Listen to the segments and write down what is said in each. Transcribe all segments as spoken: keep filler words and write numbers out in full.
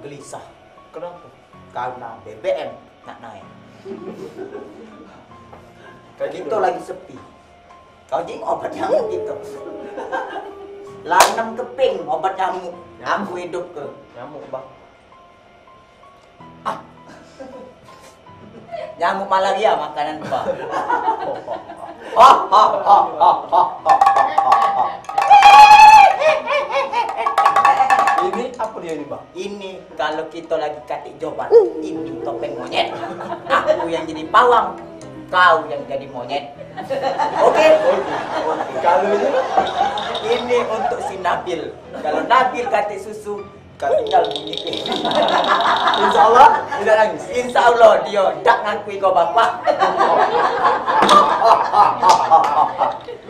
Gelisah. Kenapa? Karena B B M nak naik. Kayak gitu. Kita lagi sepi. Kau jing obat nyamuk gitu. Lah enam keping obat nyamuk. Nyamuk. Aku hidup ke. Nyamuk, Bang. Ah. Nyamuk malaria makanan gua. Ini apa dia ini, Bang? Ini kalau kita lagi katik jobat, ini topeng monyet. Aku yang jadi pawang, kau yang jadi monyet. Oke? Oke. Kalau ini? Ini untuk si Nabil. Kalau Nabil katik susu, kau tinggal bunyi. Insya Allah tidak nangis. Insya Allah dia dak ngakui kau bapak.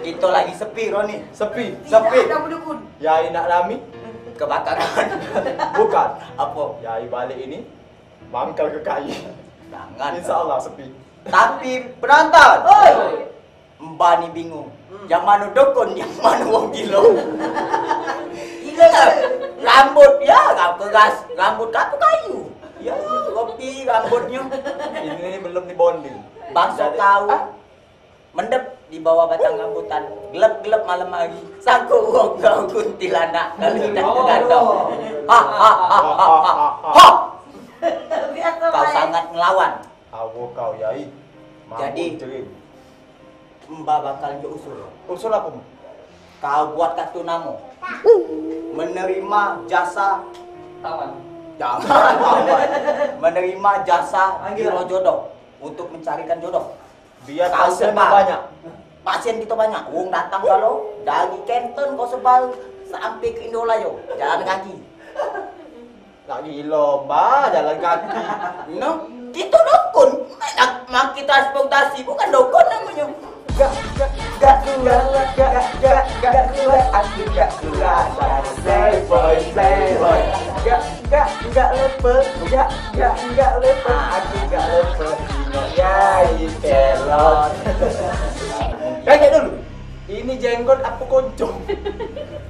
Kita lagi sepi, Roni. Sepi. Sepi. Ada dukun. Ya, inak lami. Kebakaran. Bukan. Apa? Ya, balik ini mangkal ke kai. Jangan. Insya Allah sepi. Tapi penonton. Oi. Mbah ni bingung. Hmm. Yang mano dukun, yang mano wong gilo. Gilo. Rambut ya, rambut keras, rambut apa kayu. Ya, kopi rambutnya. Ini belum di bonding. Bangso kau mendep di bawah batang rambutan, gelap-gelap malam hari. Sangkut wong kau kuntilanak kalau tidak tergantung. Ha ha ha ha ha ha. Kau sangat ngelawan. Awo kau, Yai. Jadi, Mbah bakal njuk usul. Usul apa, Mbah? Kau buat kartu namo. Menerima jasa taman. Jangan. Menerima jasa biro jodoh untuk mencarikan jodoh. Biar kau pasien sebar banyak. Pasien kita banyak. Wong datang kalau dari Kenton kau sebar sampai ke Indolayo, jalan kaki. Lagi lomba jalan kaki. No, kita dukun. Mak kita transportasi, bukan dukun namanya. Gak, gak, gak kuat, gak, gak, gak kuat, aku gak kuat. Playboy, playboy. Gak, gak, gak lupa, gak, gak, gak lupa, aku gak lupa. Ingat ya, kelot. Kayak dulu. Ini jenggot apa koncong?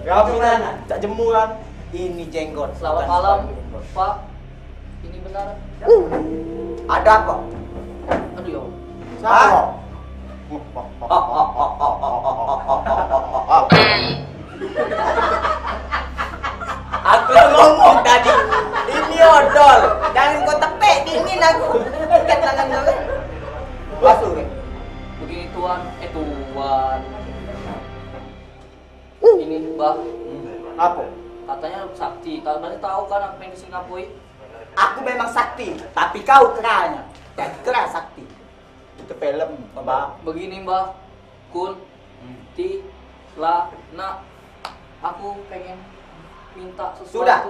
Rami nanya, cak jemuran. Ini jenggot. Selamat malam, Pak. Ini benar. Ada apa? Aduh, ya. Siapa? Aku lah ngomong tadi. Ini odol. Jangan kau tepek, dingin aku. Ikat tangan kau. Basuh, eh. Begini, Tuan. Eh, Tuan. Ini, Bah. Apa? Katanya sakti. Katanya tahu kan apa yang disingapoi? Aku memang sakti, tapi kau keranya. Dan kera sakti. Itu film, Mbah. Begini, Mbah. Kun, ti, la, nak. Aku pengen minta sesuatu. Sudah.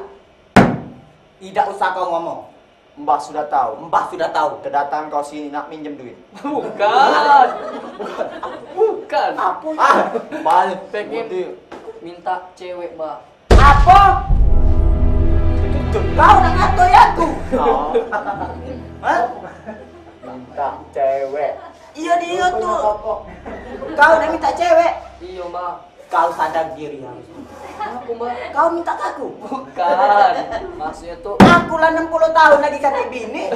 Tidak usah kau ngomong. Mbah sudah tahu. Mbah sudah tahu. Kedatangan kau sini nak minjem duit. Bukan. Bukan. Apa? Ah, balik. Pengen minta cewek, Mbah. Apa? Kau nak ngatoi aku? Oh. Hah? Minta cewek. Iya, dia tu. Kau nak minta cewek? Iya, Mbah. Kau sadar diri harus. Kenapa, Mbah? Kau minta ke aku? Bukan. Maksudnya tuh, aku lah enam puluh tahun lagi katik bini.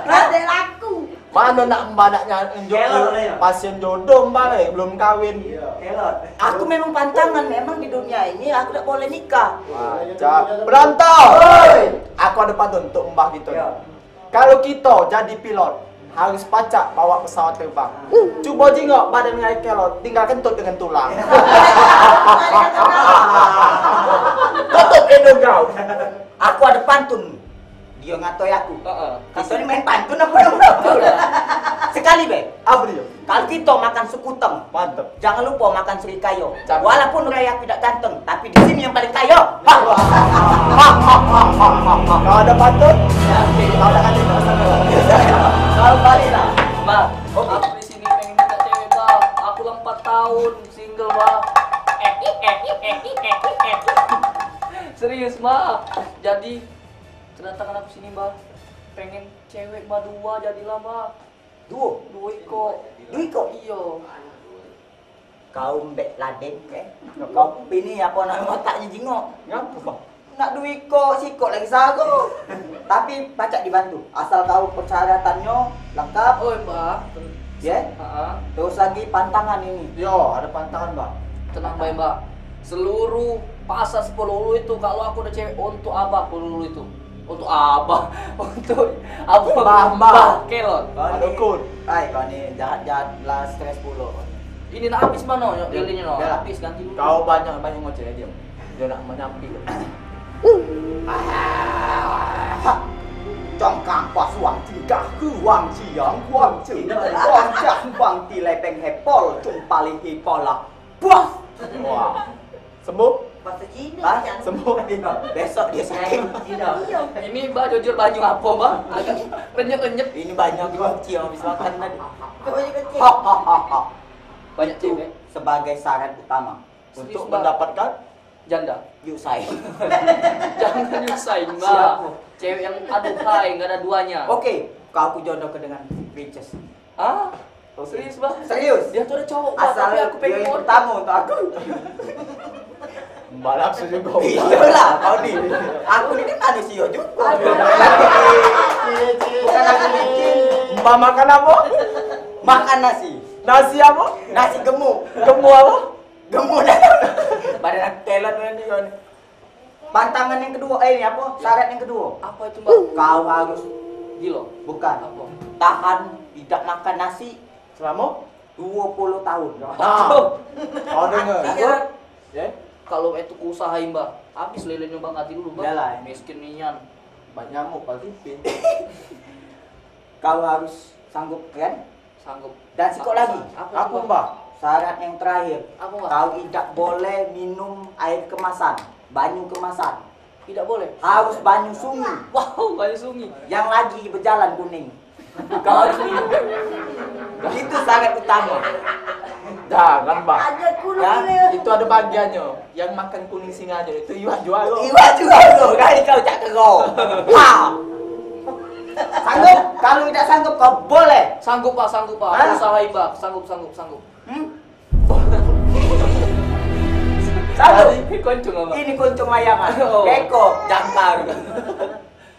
Ada laku. Mano nak Mbah nak nunjuk pasien jodoh Mbah le, belum kawin. Kelot. Aku memang pantangan, memang di dunia ini aku tak boleh nikah. Aja. Berantem. Oi. Aku ada pantun untuk Mbah gitu. Kalau kito jadi pilot, harus pacak bawa pesawat terbang. Cubo jingok badan ngai kelot, tinggal kentut dengan tulang. Tutup hidung kau. Aku ada pantun. Dia ngatoi aku. Heeh. Kito ni main pantun apa yang betul? Sekali be. Apa dia? Kalau kito makan sekuteng, mantep. Jangan lupa makan serikayo. Cakep. Walaupun raya aku tidak ganteng, tapi di sini yang paling kayo. Kau ada pantun? Kau ada kan? Kau balik lah. Bang, aku di sini pengen minta cewek, Bang. Aku lah empat tahun single, Bang. Serius, Bang. Jadi, kedatangan aku sini, Bang. Pengen cewek, Bang, dua jadilah, Bang. Duo? Duo ikok. Duo ikok? Iyo. Kau mbek ladeng, eh. Kau bini apa nak otaknyo jingok? Ngapo, Bang? Nak duit kok sikok lagi sago. Tapi pacak dibantu. Asal kau persyaratannya lengkap. Oi, Mbah. Ye? Heeh. Terus lagi pantangan ini. Yo, ada pantangan, Mbah. Tenang bae, Mbah. Seluruh pasar Sepuluh Ulu itu, kalau aku ada cewek, untuk Abah Sepuluh Ulu itu. Untuk Abah, untuk Abah, Mbah, Mbah. Mbah Kelot. Kau ni, Dukun. Ai, kau ni jahat-jahat lah, stres pulo. Ini nak habis mano, nyok, lilinnya, no? Udah lah. Habis, ganti dulu. Kau banyak-banyak ngoceh, diam. Dia nak menyampi. Ah, congkang pas wang tingkah, kuang siang, kuang cina, kuang cah, kuang tilai peng hepol, cung paling hipola. Puas. Wah. Sembuh? Bahasa Cina. Hah? Sembuh? Besok dia sakit. Cina. Ini, Mbah, jujur, banyu apa, Mbah? Agak renyep-renyep. Ini banyu aku kecil habis makan tadi. Banyu kecil. Hahaha. Banyak cewek. Sebagai syarat utama. Serius, untuk Mbah? Mendapatkan janda. Yuk, say. Jangan yuk, say, Mbah. Siapa? Cewek yang aduhai, nggak ada duanya. Oke, kau aku jodoh ke dengan Princess. Ah? Oke. Serius, Mbah? Serius. Dia tuh ada cowok, Mbah, asal tapi aku pengen dia yang pertama untuk aku. Mbah langsung juga. Iyalah, kau ni. Aku ni kan manusia juga. Aduh. Bukan aku licin. Mbah makan apa? Makan nasi. Nasi apa? Nasi gemuk. Gemuk apa? Gemuk dah. Badan aku kelot ni, kau ni. Pantangan yang kedua, eh, ini apa? Syarat yang kedua. Apa itu, Mbah? Kau harus gilo. Bukan. Apa? Tahan tidak makan nasi selama dua puluh tahun. Nah. Kau dengar. Iya. Ya? Kalau itu ku usahain, Mbah. Habis lele nyumbang hati dulu, Mbah. Iyalah. Miskin nian. Banyak nyamuk, Pak Tipin. Kau harus sanggup, kan? Sanggup. Dan sikok lagi. Apa, Mbah? Syarat yang terakhir. Apa, Mbah? Kau idak boleh minum air kemasan, banyu kemasan. Idak boleh. Harus banyu sungi. Wow, banyu sungi. Yang lagi bejalan kuning. Kau harus minum. Itu syarat utama. Jangan, Mbah. Ada kuning. Ya, itu ada bagiannya. Yang makan kuning singa aja itu iwak jual lo. Iwak jual lo, kali kau cak kero. Ha. Sanggup? Kalau tidak sanggup, kau boleh. Sanggup, Pak, sanggup, Pak. Hah? Usaha Iba, sanggup, sanggup, sanggup. Hmm? Sanggup? Tadi kuncung apa? Ini kuncung layangan. Oh. Beko, jangkar.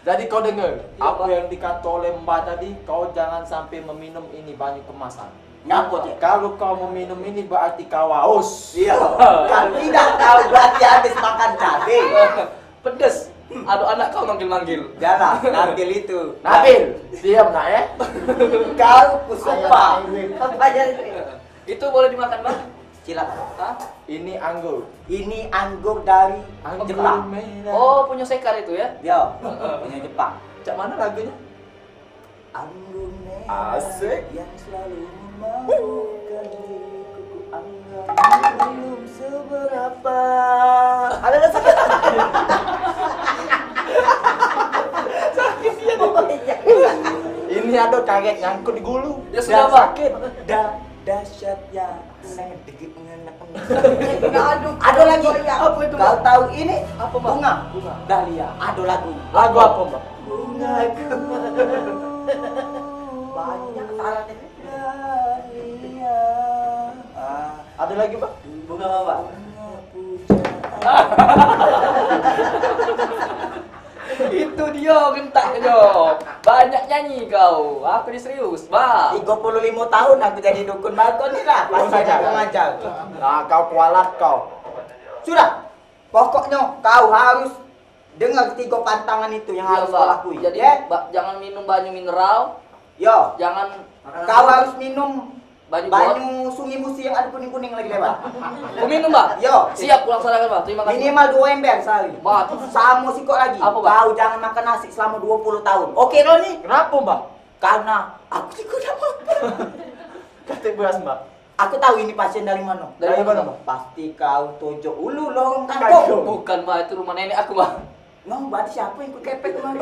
Jadi kau dengar, iya, apa yang dikata oleh Mbah tadi, kau jangan sampai meminum ini banyu kemasan. Ngapo, Cek? Kalau kau meminum ini berarti kau haus. Iya. Kalau tidak, kau berarti habis makan cabe. Pedes. Aduh, anak kau manggil-manggil. Jalan, Nabil itu. Nabil, diam nak, ya. Kau kusumpah. Apa aja itu? Itu boleh dimakan, Bang? Cilak. Hah? Ini anggur. Ini anggur dari Jepang. Merah. Oh, punya Sekar itu ya? Ya, punya Jepang. Cak mana lagunya? Anggur merah. Asik. Yang selalu memabukkan diriku, ku anggap belum seberapa. Ada, ada sakit. Sakit dia. Oh, iya. Ini ada karet nyangkut di gulu. Ya sudah, Pak. Sakit. Dah dahsyat ya. Neng degit ngenek. Aduh, ada lagi. Apa itu, Bang? Kau tahu ini? Apa, Bang? Bunga. Bunga. Dahlia. Ada lagu. Lagu apa, Bang? Bungaku. Banyak syaratnya. Dahlia. Ah, ada lagi, Bang? Bunga apa, Bang? Bunga pujaan. Itu dia gentaknyo. Banyak nyanyi kau. Aku ni serius, Bang. Tiga puluh lima tahun aku jadi dukun, Bang. Kau ni lah, pasti ada pengajar. Nah, kau kualat kau. Sudah. Pokoknyo kau harus dengar ketiga pantangan itu yang harus kau lakui. Jadi, ya? Ba-, jangan minum banyu mineral. Yo. Jangan. Kau harus minum banyu, banyu Sungai Musi yang ada kuning-kuning lagi lewat. Ku minum, Bang? Yo. Siap, ku laksanakan, Bang. Terima kasih. Minimal dua ember sehari. Wah, tu. Samo sikok lagi. Apa, Bang? Kau jangan makan nasi selama dua puluh tahun. Oke, Roni? Kenapa, Bang? Karena aku juga dak apa-apa. Katik beras, Bang. Aku tahu ini pasien dari mana. Dari mana, Bang? Pasti kau Tojok Ulu, lorong kampung. Bukan, Bang. Itu rumah nenek aku, Bang. No, berarti siapa yang ikut kepet kemarin?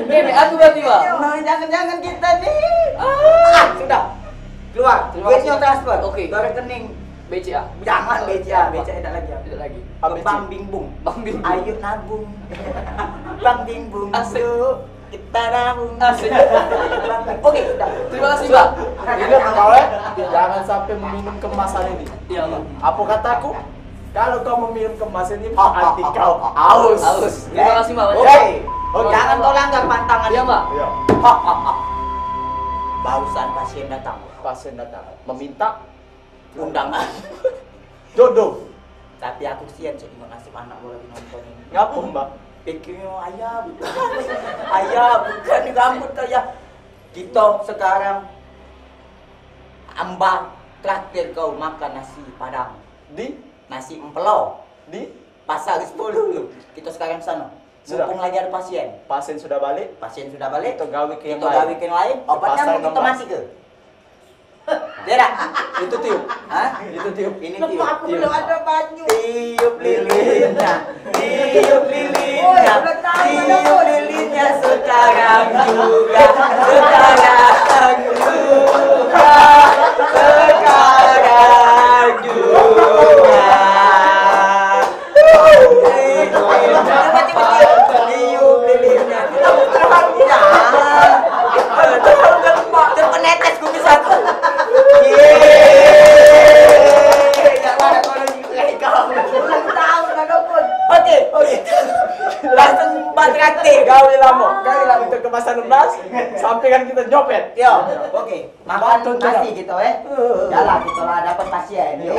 Nenek aku berarti, Bang. No, jangan-jangan kita nih. Ah. Ah, sudah. Keluar. Terima kasih. Duitnya transfer. Oke. Ke rekening B C A. Jangan B C A, B C A tidak lagi. Tidak lagi. Ke Bank Bimbung. Bank Bimbung. Ayo nabung. Bank Bimbung. Asik. Yuk, kita nabung. Asik. Oke, sudah. Terima kasih, Bang. Ingat kau, eh, jangan sampai meminum kemasan ini. Iya, Bang. Apa kataku? Kalau kau meminum kemasan ini, hati kau haus. Haus. Terima kasih, Mbak. Oke. Oke. Jangan kau langgar pantangan ini. Iya, Mbak. Iya. Barusan pasien datang. Pasien datang. Meminta undangan. Jodoh. Tapi aku kesian sih dengan nasib anak gue lagi nonton ini. Ngapo, Mbak? Pikirnya ayah bukan. Ayah bukan rambut ayah. Kita sekarang Amba traktir kau makan nasi padang. Di? Nasi empelo. Di? Pasar sepuluh tu. Kita sekarang sana. Sudah. Mumpung lagi ada pasien. Pasien sudah balik. Pasien sudah balik. Kita gawe ke yang lain. Kita gawe ke yang lain. Obatnya mau kita mati ke? Dia dah. Itu tiup. Hah? Itu tiup. Ini tiup. Aku belum ada banyu. Tiup lilinnya. Tiup lilinnya. Tiup lilinnya sekarang juga. Sekarang juga. Sekarang juga. Tiup lilinnya. Tiup lilinnya. Terpenetes kumis aku. Yeay. Gak ada kalau gitu. Ulang tahun, Kak Dukun. Oke, oke. Langsung empat ratus gawe lama. Gawe lama. Untuk kemasan enam belas, sampingan kita nyopet. Yo, oke. Makan nasi kita, eh. Jalan kita lah dapat pasien. Yo.